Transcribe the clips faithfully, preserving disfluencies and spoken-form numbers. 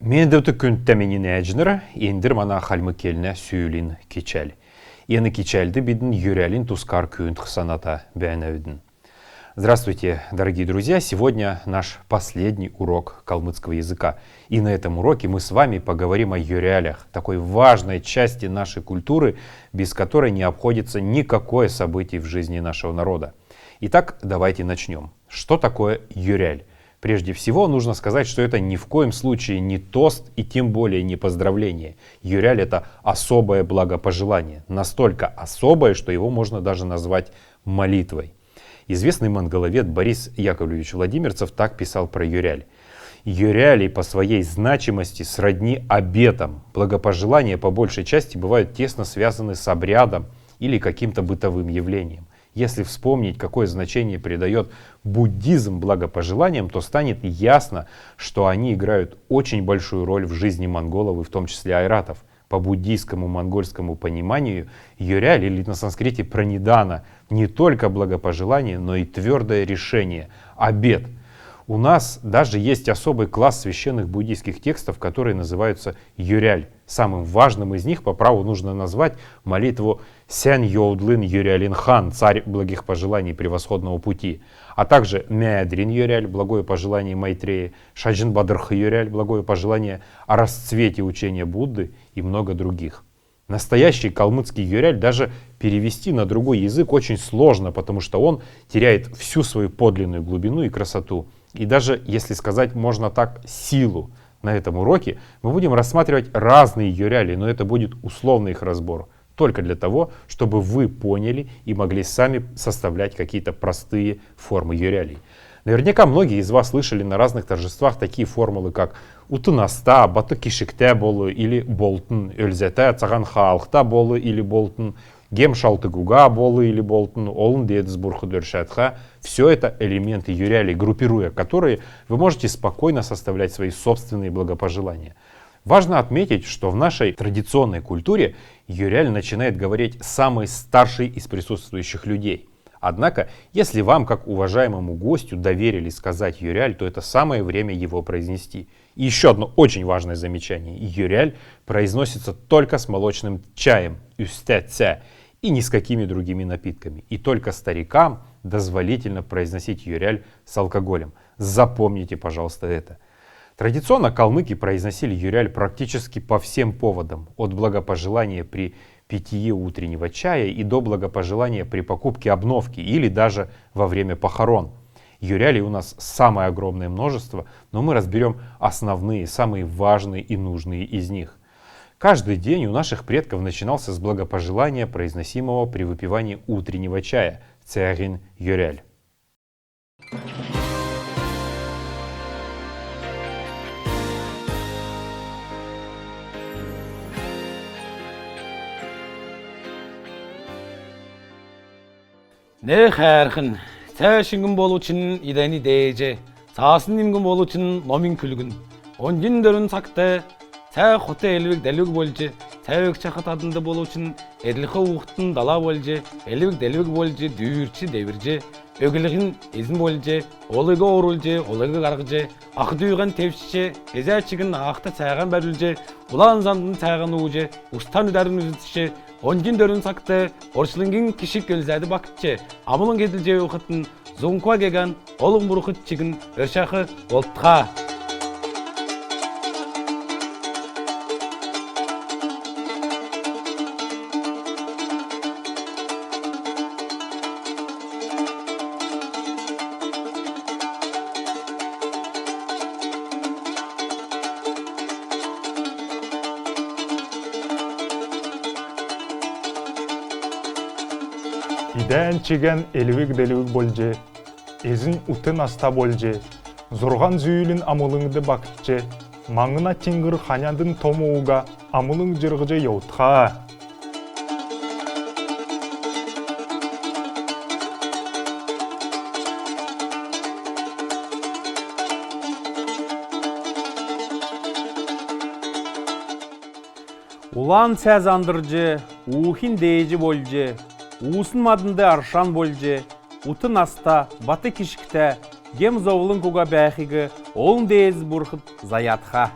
Мендвт, күндтә мини нәәҗнр, эндр мана хальмг келнә сүүлин кичәл. Эн кичәлд бидн йөрәлин тускар күүндх саната бәәнәвидн. Здравствуйте, дорогие друзья! Сегодня наш последний урок калмыцкого языка. И на этом уроке мы с вами поговорим о йөрәлях, такой важной части нашей культуры, без которой не обходится никакое событие в жизни нашего народа. Итак, давайте начнём. Что такое йөрәл? Прежде всего, нужно сказать, что это ни в коем случае не тост и тем более не поздравление. Йөрәл — это особое благопожелание, настолько особое, что его можно даже назвать молитвой. Известный монголовед Борис Яковлевич Владимирцев так писал про йөрәл: «Йөрәли по своей значимости сродни обетам. Благопожелания по большей части бывают тесно связаны с обрядом или каким-то бытовым явлением». Если вспомнить, какое значение придаёт буддизм благопожеланиям, то станет ясно, что они играют очень большую роль в жизни монголов и в том числе айратов. По буддийскому монгольскому пониманию йөрәл, или на санскрите пранидана, не только благопожелание, но и твёрдое решение, обет. У нас даже есть особый класс священных буддийских текстов, которые называются йөрәл. Самым важным из них по праву нужно назвать молитву «Сән йовдлын йөрәлин хан», «Царь благих пожеланий превосходного пути», а также «Мәәдрин йөрәл», «Благое пожелание Майтрея», «Шаҗн бадрх йөрәл», «Благое пожелание о расцвете учения Будды» и много других. Настоящий калмыцкий йөрәл даже перевести на другой язык очень сложно, потому что он теряет всю свою подлинную глубину и красоту. И даже, если сказать можно так, силу. На этом уроке мы будем рассматривать разные йөрәли, но это будет условный их разбор, только для того, чтобы вы поняли и могли сами составлять какие-то простые формы йөрәлей. Наверняка многие из вас слышали на разных торжествах такие формулы, как «Ут наста, бат кишгтә бол» или «Болтн», «Өлзәтә, цаһан хаалһта бол» или «Болтн», «Гем шалтг уга бол» или «Болтн», «Олн деедс бурхд өршәтхә». Всё это элементы йөрәлей, группируя которые, вы можете спокойно составлять свои собственные благопожелания. Важно отметить, что в нашей традиционной культуре йөрәл начинает говорить самый старший из присутствующих людей. Однако, если вам, как уважаемому гостю, доверили сказать йөрәл, то это самое время его произнести. И ещё одно очень важное замечание. Йөрәл произносится только с молочным чаем, үстә цә, и ни с какими другими напитками. И только старикам дозволительно произносить йөрәл с алкоголем. Запомните, пожалуйста, это. Традиционно калмыки произносили йөрәл практически по всем поводам, от благопожелания при питье утреннего чая и до благопожелания при покупке обновки или даже во время похорон. Йөрәлей у нас самое огромное множество, но мы разберём основные, самые важные и нужные из них. Каждый день у наших предков начинался с благопожелания, произносимого при выпивании утреннего чая, «Цәәһин йөрәл». Не хәәрхн, цә шиңгн болвчн идәни дееҗ, цаасн нимгн болвчн номинь күлгн. Оньдин дөрвн цагт цә хот элвг-делвг болҗ, цә өгчәх таднд болвчн эдлх уухтн дала болҗ, элвг-делвг болҗ, дүүрч-деврҗ, өглһин эзн болҗ, олыг орулҗ, олыг һарһҗ, ах дүүһән тевчҗ, эзә чигн ахта цәәһән бәрүлҗ, улан зандн цәәһән ууҗ, устан үдәрн үзтҗ, оньдин дөрвн цагт орчлңгин кишг Өлзәд багтҗ, амулң эдлҗ йовхтн, зунка гегән олн бурхд чигн өршәх болтха. Идән чигән элвг-делвг болҗ, эзнь ут наста болҗ, зурһан зүүлн амулңд багтҗ, маңна тиңгр ханядн том ууга амулң җирһҗ йовтха. Улан цә зандрҗ, уухинь дееҗ болҗ, уусн маднд аршан болҗ, ут наста, бат кишгтә, гем зовлң уга бәәхиг олн деедс бурхд заяатха.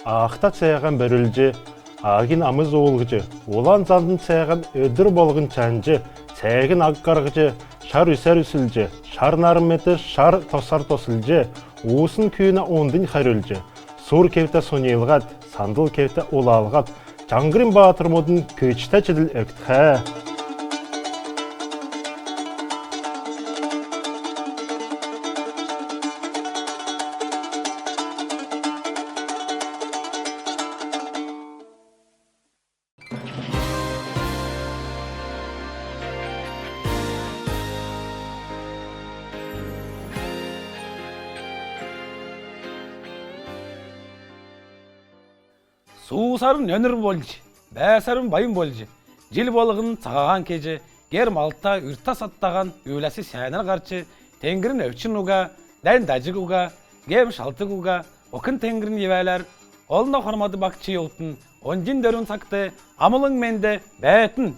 Аахта цайһан бәрүлҗ, аһин ам зуулһҗ, улан зандн цайһан өдр болһн чанҗ, цайһин аг һарһҗ, шар үсәр үслҗ, шар нарн мет шар тосар тослҗ, уусн күүнә унднь харюлҗ, сур кевтә суньлһад, сандл кевтә улалһад, чаңһрин баатрмудын күчтә чидл өгтхә. Суусарн өнр болҗ, бәәсәрн баян болҗ, җил болһн цаһан кеҗ, гер малта, үртә садтаһан, үүләс сәәнәр һарч, теңгрин өвчин уга, дән даҗг уга, гем шалтг уга, окн теңгрин йивәләр олн хормад багтҗ йовтн. Оньдин дөрвн цагт амулң менд бәәтн.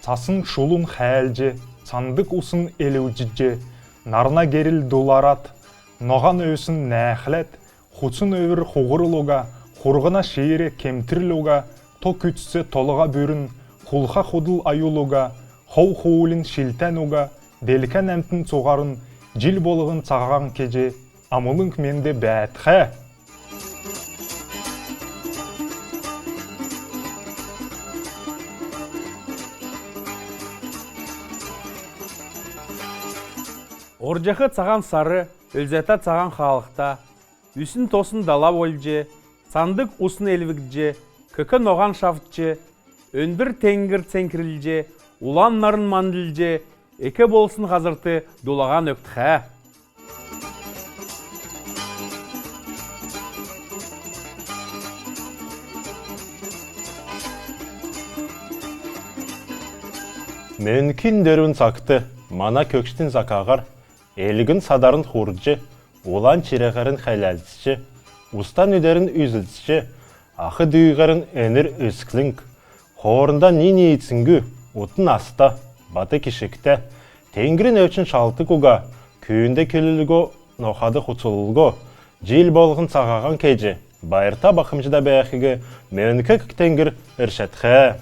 Цасн шулун хәәлҗ, цандг усн элвҗҗ, нарна герл дуларад, ноһан өвсн нәәхләд, хуцн өвр хуһрл уга, хурһна шиир кемтрл уга, то күцц толһа бүрн, хулха худл аюл уга, хов хуульн шилтән уга, делкән әмтн цуһарн, җил болһн цаһан кеҗ, амулң менд бәәтхә. Орҗах цаһан сар, өлзәтә цаһан хаалһта, үсн тосн дала болҗ, цандг усн элвгдҗ, көк ноһан шавтҗ, өндр теңгр цеңкрлҗ, улан нарн мандлҗ, эк болсн һазрт дулаһан өгтхә. Мөңкин дөрвн цагт мана көгшднь закаһар элгн-садарн хурҗ, улан чирәһәрн хәләлцҗ, устан үдәрн үзүлцҗ, ах дүүһәрн өнр өсклң, хоорндан ни ниицңгү, ут наста, бат кишгтә, теңгрин өвчин шалтг уга, күүнд күллго, нохад хуцулго, җил болһн цаһан кеҗ, байрта бахмҗда бәәхиг мөңк кг теңгр өршәтхә.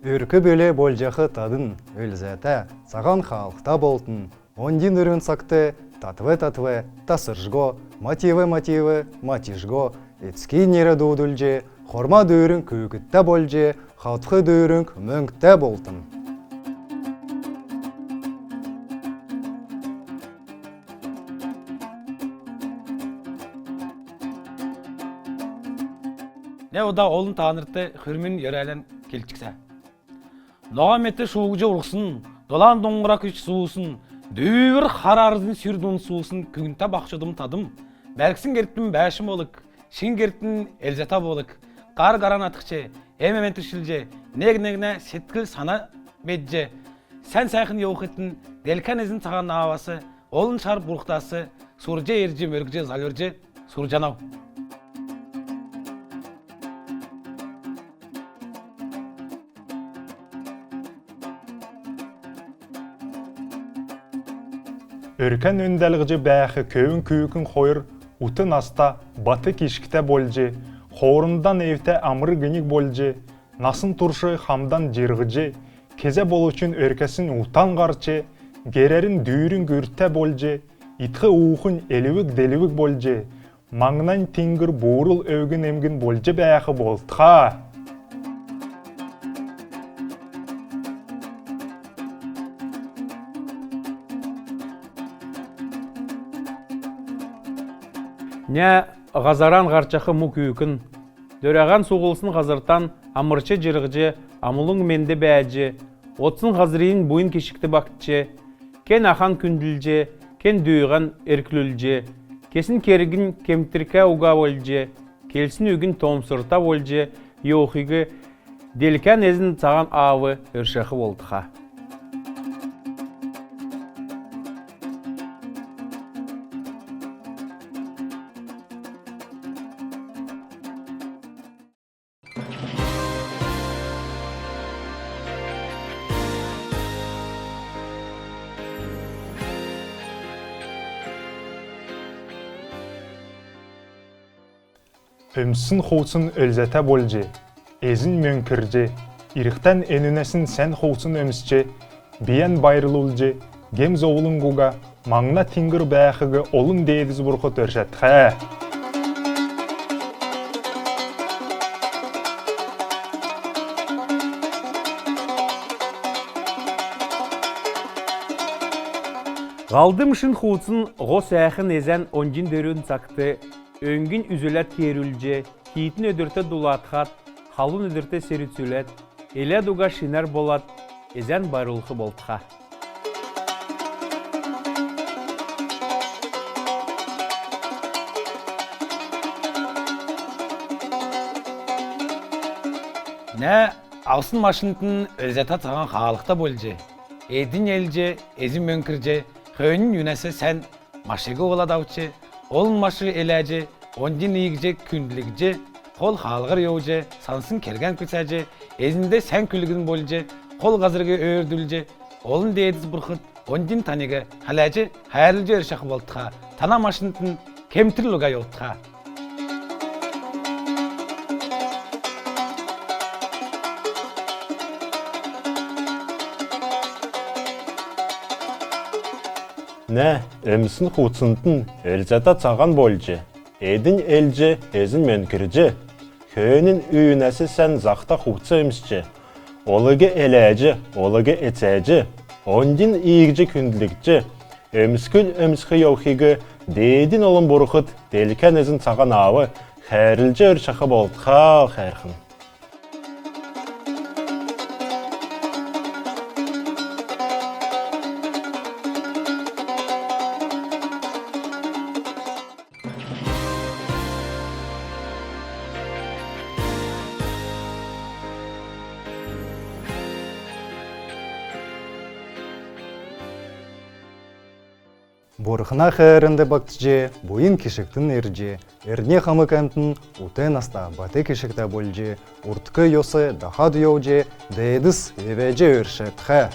Өрк-бүл болҗах тадн өлзәтә, цаһан хаалһта болтн. Оньдин дөрвн цагт татв-татв, тасрҗго, матив-матив, матижго, эцкин нер дуудулҗ, хормад дүүрң күүкдтә болҗ, хавдх дүүрң мөңктә болтн. Нә ода олн таанрт хөрмин йөрәлән келчксә. Ноһан мет шууһҗ урһсн, долан дуңһра күч суусн, дүүвр хар арзин сүр дун суусн күндтә баһчудм тадм. Бәргсн гертн бәәшн болг, шин гертн элзәтә болг, һар-һаран атхҗ, эм-эмән түшклҗ, нег-негнә седкл-сана медҗ, сән-сәәхн йовхитн, делкән эзн цаһан наавас, олн шар бурхдас сурҗ, ирҗ, мөргҗ, зальврҗ сурҗанав. Өркән өндәлһҗ бәәх көвүн күүкн хойр ут наста, бат кишгтә болҗ, хоорндан эвтә амр-гнг болҗ, насн турш хамдан җирһҗ, кезә болвчн өркәсн утан һарч, герәрн дүүрң үртә болҗ, идх-уухнь элвг-делвг болҗ, маңнань тиңгр буурл өвгн эмгн болҗ бәәх болтха. Нә һазаран һарчах му күүкн, дөрәһән суһлсн һазртан амрч җирһҗ, амулң менд бәәҗ, одсн һазрин буйн кишгт багтҗ, кен ахан күндлҗ, кен дүүһән эрклүлҗ, Кесн кергнь кемтркә уга болҗ, келсн үгнь тоомсрта болҗ йовхиг делкән эзн Цаһан Аав өршәх болтха. Өмссн хувцн өлзәтә болҗ, эзн мөңкрҗ, ирхдән энүнәсн сән хувцн өмсч, бийән байрлулҗ, гем-зовлң уга, маңна тиңгр бәәхиг олн Деедс Бурхд өршәтхә. Һалдм шин хувцн һо сәәхн эзән оньдин дөрвн цагт өңгинь үзүләд кеерүлҗ, киитн өдрт дулаатхад, халун өдрт сервцүләд, эләд уга шинәр болад, эзән байрлулх болтха. Нә, авсн машинтн өлзәтә цаһан хаалһта болҗ, эднь элҗ, эзн мөңкрҗ, хөөннь үнәс сән машиг олад авч, олн машиг эләҗ, оньдин иигҗ күндлгдҗ, хол хаалһар йовҗ, сансн кергән күцәҗ, эзнд сән күлгн болҗ, хол һазриг өөрдүлҗ, олн Деедс Бурхд оньдин таниг хәләҗ, хәәрлҗ өршәх болтха, тана машинтн кемтрл уга йовтха. Нә, өмссн хувцнтн өлзәтә цаһан болҗ, эднь элҗ, эзн мөңкрҗ, хөөннь үнәс сән захта хувц өмсч, олг эләҗ, олг эцәҗ, оньдин иигҗ күндлгдҗ, өмскл өмсх йовхиг Деедин Олн Бурхд, делкән эзн Цаһан Аав хәәрлҗ өршәх болтха, хәәрхн. Бурхна хәәрнд багтҗ, буйн кишгтн ирҗ, эрднь хамг әмтн ут наста, бат кишгтә болҗ, урдк йос дахад йовҗ, Деедс эвдҗ өршәтхә.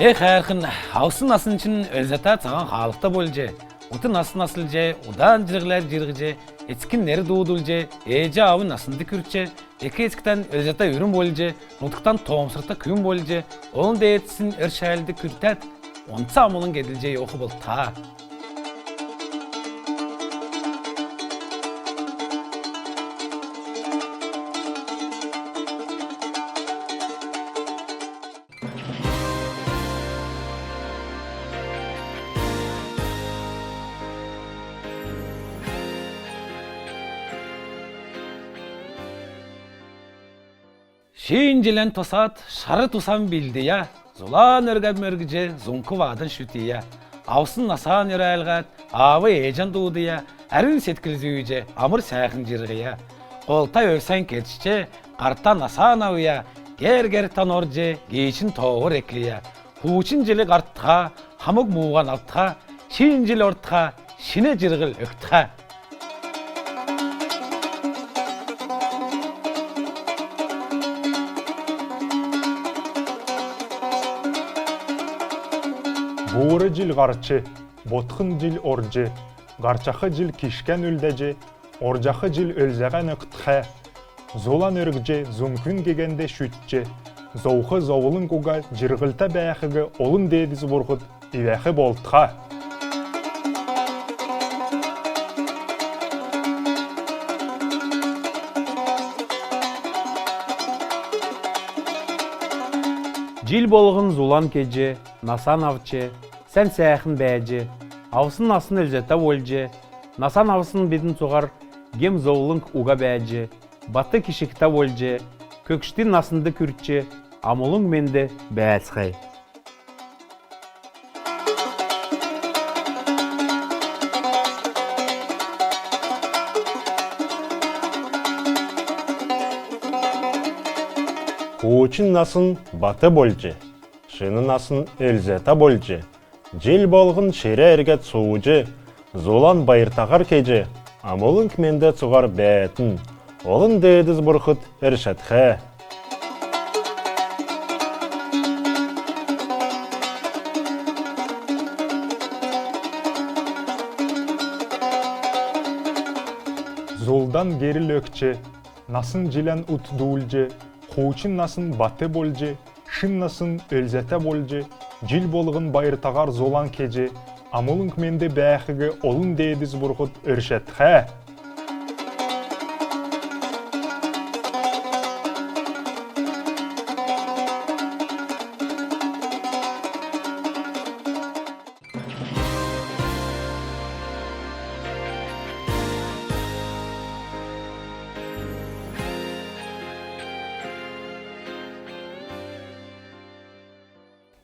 Э, хәәрхн, авсн насн чигн өлзәтә цаһан хаалһта болҗ, ут насн наслҗ, удан җирһләр җирһҗ, эцкин нер дуудулҗ, ээҗ-аавин наснд күрч, эк-эцктән өлзәтә үрн болҗ, нутгтан тоомсрта күн болҗ, олн Деедсин өршәлд күртәд, онц амулң эдлҗ йовх болтха. Шин җилән тосад, шар тусан билдәя, зулан өргән мөргҗ, зунк вадан шүтәя. Авсн насан өрәлһәд, аав ээҗән дуудая, әрүн седкл зүүҗ, амр сәәхн җирһәя. Һолта өвсән кедҗ, һарта насан авъя, гер-гертән орҗ, гиичн тоовр экләя. Хуучн җил һартха, хамг мууһан автха, шин җил ортха, шин җирһл өгтхә. Бур җил һарч, ботхн җил орҗ, һарчах җил кишгән үлдәҗ, орҗах җил өлзәһән өгтхә. Зулан өргҗ, зунквин гегәнд шүтҗ, зовх зовлң уга җирһлтә бәәхиг олн Деедс Бурхд ивәх болтха. Җил болһн зулан кеҗ, насан авч, сән сәәхн бәәҗ, авсн насн өлзәтә болҗ, насан авсн бидн цуһар гем зовлң уга бәәҗ, бат кишгтә болҗ, көгшдин наснд күрч, амулң менд бәәцхәй. Хуучн насн бат болҗ, шин насн өлзәтә болҗ, җил болһн ширә эргәд сууҗ, зулан байртаһар кеҗ, амулң менд цуһар бәәтн, олн Деедс Бурхд өршәтхә. Зулдан герл өгч, насн җилән ут дуулҗ, хуучн насн бат болҗ, шин насн өлзәтә болҗ, җил болһн байртаһар зулан кеҗ, амулң менд бәәхиг олн Деедс Бурхд өршәтхә.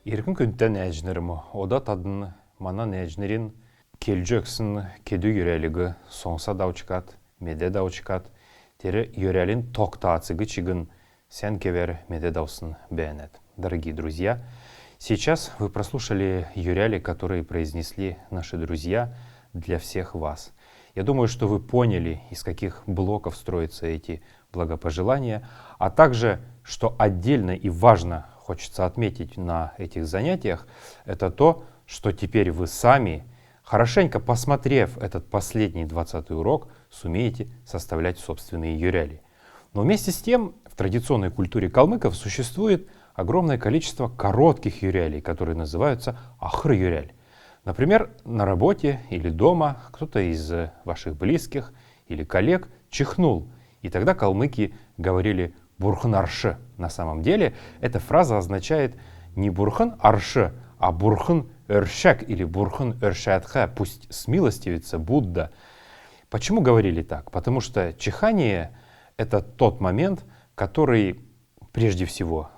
Иркн күндтә нәәҗнрм, ода тадн мана нәәҗнрин келҗ өгсн кедү йөрәлиг соңсад авчкад, медәд авчкад, тер йөрәлин тогтациг чигн сән кевәр медәд авсн бәәнәт. Дорогие друзья, сейчас вы прослушали йөрәлиг, которые произнесли наши друзья для всех вас. Я думаю, что вы поняли, из каких блоков строятся эти благопожелания, а также, что отдельно и важно хочется отметить на этих занятиях, это то, что теперь вы сами, хорошенько посмотрев этот последний двадцатый урок, сумеете составлять собственные йөрәли. Но вместе с тем в традиционной культуре калмыков существует огромное количество коротких йөрәлей, которые называются ахр йөрәл. Например, на работе или дома кто-то из ваших близких или коллег чихнул, и тогда калмыки говорили «бурхн арш». На самом деле эта фраза означает не «бурхн арш», а «бурхн өршәк» или «бурхн өршәтхә», «пусть смилостивится Будда». Почему говорили так? Потому что чихание — это тот момент, который прежде всего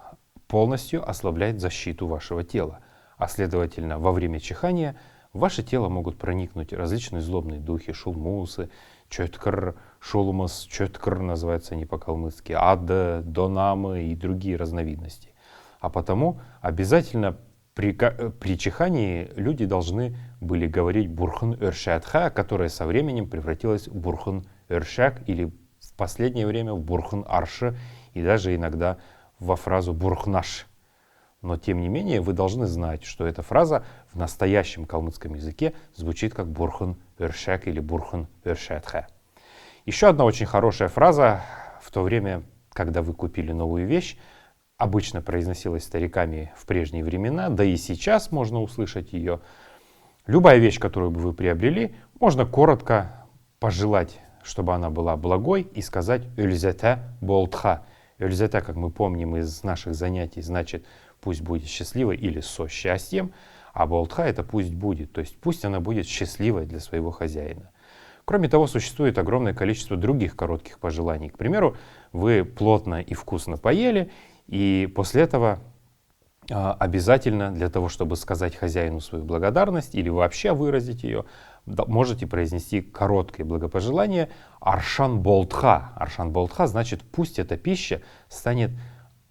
полностью ослабляет защиту вашего тела. А следовательно, во время чихания в ваше тело могут проникнуть различные злобные духи, шулмусы, чөткр, шулмус, чөткр называется они по-калмыцки, ад, донамы и другие разновидности. А потому обязательно при, ка- э, при чихании люди должны были говорить «бурхн өршәтхә», которое со временем превратилось в «бурхн өршәк» или в последнее время в «бурхн арш» и даже иногда во фразу «бурхн аш». Но тем не менее вы должны знать, что эта фраза в настоящем калмыцком языке звучит как «бурхн өршәк» или «бурхн өршәтхә». Еще одна очень хорошая фраза. В то время, когда вы купили новую вещь, обычно произносилась стариками в прежние времена, да и сейчас можно услышать ее. Любая вещь, которую бы вы приобрели, можно коротко пожелать, чтобы она была благой, и сказать «өлзәтә болтха». Өлзәтә, как мы помним из наших занятий, значит «пусть будет счастливой» или «со счастьем», а болтха — это «пусть будет», то есть пусть она будет счастливой для своего хозяина. Кроме того, существует огромное количество других коротких пожеланий. К примеру, вы плотно и вкусно поели, и после этого а, обязательно для того, чтобы сказать хозяину свою благодарность или вообще выразить ее, да, можете произнести короткое благопожелание «Аршан болтха». «Аршан болтха» значит, пусть эта пища станет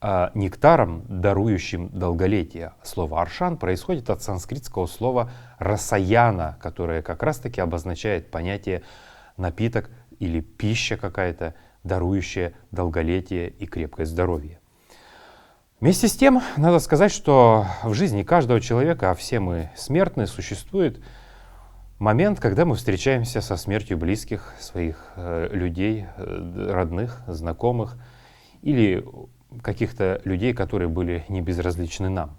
а, нектаром, дарующим долголетие. Слово «аршан» происходит от санскритского слова «расаяна», которое как раз-таки обозначает понятие напиток или пища какая-то, дарующая долголетие и крепкое здоровье. Вместе с тем, надо сказать, что в жизни каждого человека, а все мы смертны, существует момент, когда мы встречаемся со смертью близких, своих э, людей, э, родных, знакомых или каких-то людей, которые были не безразличны нам.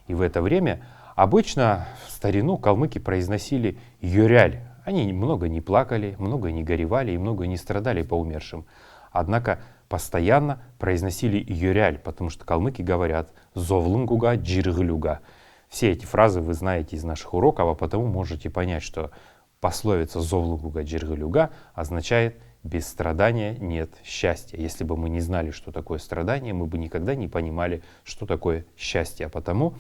И в это время обычно в старину калмыки произносили «йөрәл». Они много не плакали, много не горевали и много не страдали по умершим. Однако постоянно произносили «йөрәл», потому что калмыки говорят «зовлң уга, җирһл уга». Все эти фразы вы знаете из наших уроков, а потому можете понять, что пословица «зовлң уга, җирһл уга» означает Без страдания нет счастья. Если бы мы не знали, что такое страдание, мы бы никогда не понимали, что такое счастье. А потому,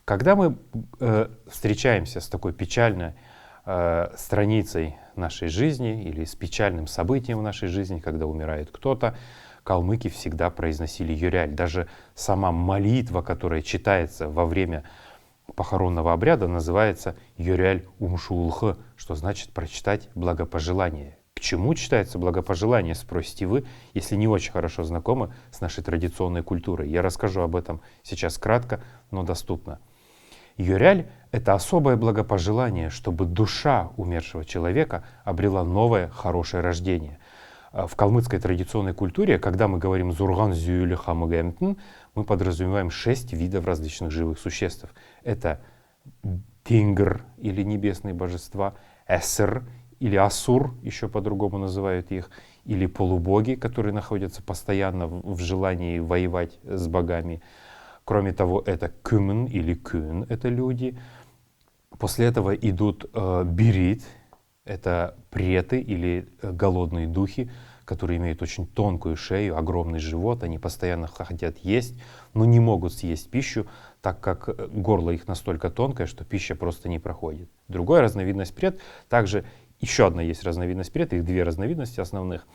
когда мы э, встречаемся с такой печальной э, страницей нашей жизни или с печальным событием в нашей жизни, когда умирает кто-то, калмыки всегда произносили йөрәл. Даже сама молитва, которая читается во время похоронного обряда, называется йөрәл умшулх, что значит прочитать благопожелание. К чему читается благопожелание, спросите вы, если не очень хорошо знакомы с нашей традиционной культурой. Я расскажу об этом сейчас кратко, но доступно. Йөрәл — это особое благопожелание, чтобы душа умершего человека обрела новое, хорошее рождение. А в калмыцкой традиционной культуре, когда мы говорим «зурһан зүүл хамг әмтн», мы подразумеваем шесть видов различных живых существ. Это теңгр или небесные божества, әср или асур, еще по-другому называют их, или полубоги, которые находятся постоянно в, в желании воевать с богами. Кроме того, это күмн или күн, это люди. После этого идут э, бирит, это преты или э, голодные духи, которые имеют очень тонкую шею, огромный живот, они постоянно хотят есть, но не могут съесть пищу, так как э, горло их настолько тонкое, что пища просто не проходит. Другая разновидность прет, также еще одна есть разновидность прет, их две разновидности основных,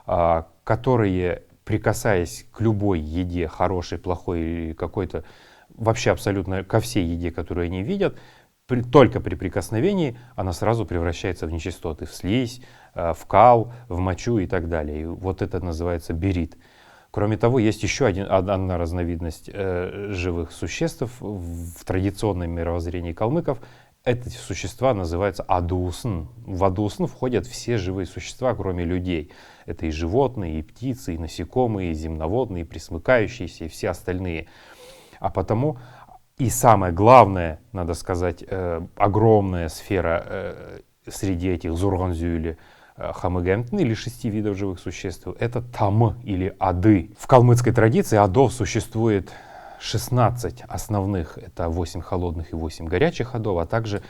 а, которые, прикасаясь к любой еде, хорошей, плохой или какой-то, вообще абсолютно ко всей еде, которую они видят, при- только при прикосновении она сразу превращается в нечистоты, в слизь, э, в кал, в мочу и так далее. И вот это называется бирит. Кроме того, есть еще один, од- одна разновидность э, живых существ в, в традиционном мировоззрении калмыков. Эти существа называются адуусн. В адуусн входят все живые существа, кроме людей. Это и животные, и птицы, и насекомые, и земноводные, и пресмыкающиеся, и все остальные. А потому и самое главное, надо сказать, э, огромная сфера э, среди этих зурһан зүүл э, хамг әмтн или шести видов живых существ — это тамы или ады. В калмыцкой традиции адов существует шестнадцать основных, это восемь холодных и восемь горячих адов, а также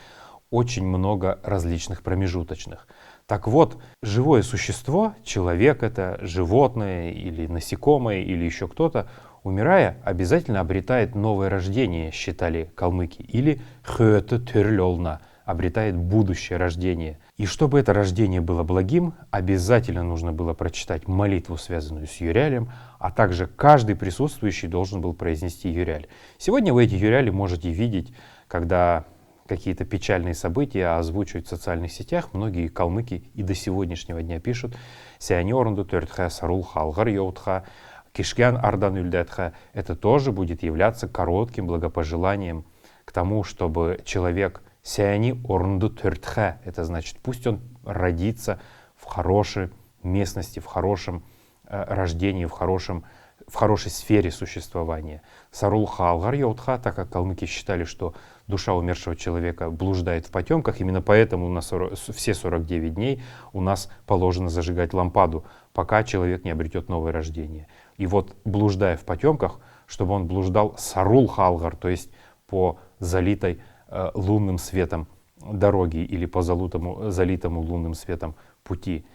очень много различных промежуточных. Так вот, живое существо, человек это, животное или насекомое, или еще кто-то, умирая, обязательно обретает новое рождение, считали калмыки, или хөт төрл олна, обретает будущее рождение. И чтобы это рождение было благим, обязательно нужно было прочитать молитву, связанную с йөрәлем, а также каждый присутствующий должен был произнести йөрәл. Сегодня вы эти йөрәли можете видеть, когда какие-то печальные события озвучивают в социальных сетях. Многие калмыки и до сегодняшнего дня пишут: «Сәәни орнд төртхә, сарул хаалһар йовтха, кишгән ардан үлдәтхә». Это тоже будет являться коротким благопожеланием к тому, чтобы человек сәәни орнд төртхә, это значит, пусть он родится в хорошей местности, в хорошем э, рождении, в хорошем, в хорошей сфере существования. Сарул хаалһар йовтха, так как калмыки считали, что душа умершего человека блуждает в потемках, именно поэтому на сорок, с- все сорок девять дней у нас положено зажигать лампаду, пока человек не обретет новое рождение. И вот, блуждая в потемках, чтобы он блуждал сарул хаалһар, то есть по залитой э, лунным светом дороге или по залутому, залитому лунным светом пути.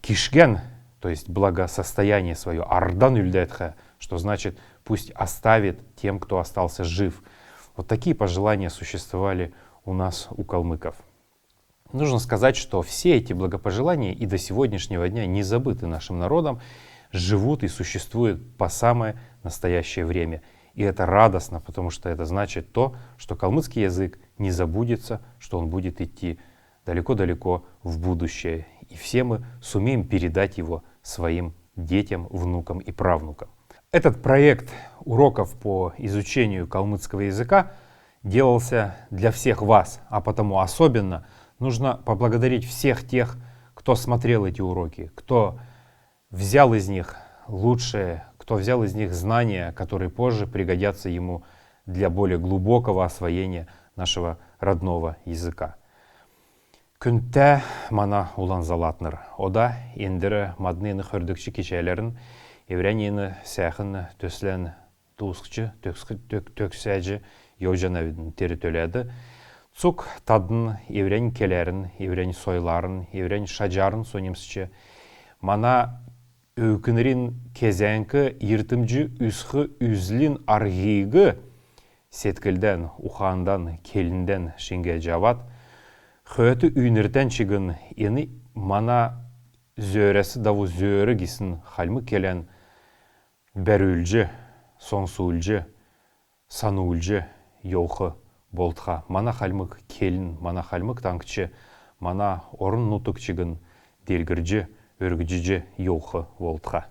Кишгән, то есть благосостояние свое, ардан үлдәтхә, что значит, пусть оставит тем, кто остался жив. Вот такие пожелания существовали у нас, у калмыков. Нужно сказать, что все эти благопожелания и до сегодняшнего дня не забыты нашим народом, живут и существуют по самое настоящее время. И это радостно, потому что это значит то, что калмыцкий язык не забудется, что он будет идти далеко-далеко в будущее. И все мы сумеем передать его своим детям, внукам и правнукам. Этот проект уроков по изучению калмыцкого языка делался для всех вас, а потому особенно нужно поблагодарить всех тех, кто смотрел эти уроки, кто взял из них лучшее, кто взял из них знания, которые позже пригодятся ему для более глубокого освоения нашего родного языка. Күндтә мана улан залатнр, ода эндр мадн эн хөрдгч кичәләрн эврәннь эн сәәхн төслән тусхҗ, төгсх-, төк-, төгсәҗ йовҗанавидн. Тер төләд цуг тадн эврәннь келәрн, эврәннь сойларн, эврәннь шаҗарн соньмсҗ, Мана өвкнрин кезәңк йиртмҗ үзх үзлин арһиг седклдән, ухандан, келндән шиңгәҗ авад, хөт үйнртән чигн эн мана зөөрәс даву зөөр гисн хальмг келән бәрүлҗ, сонсулҗ, санулҗ йовх болтха. Мана хальмг келн, мана хальмг таңһч, мана орн-нутг чигн делгрҗ, өргҗҗ йовх болтха.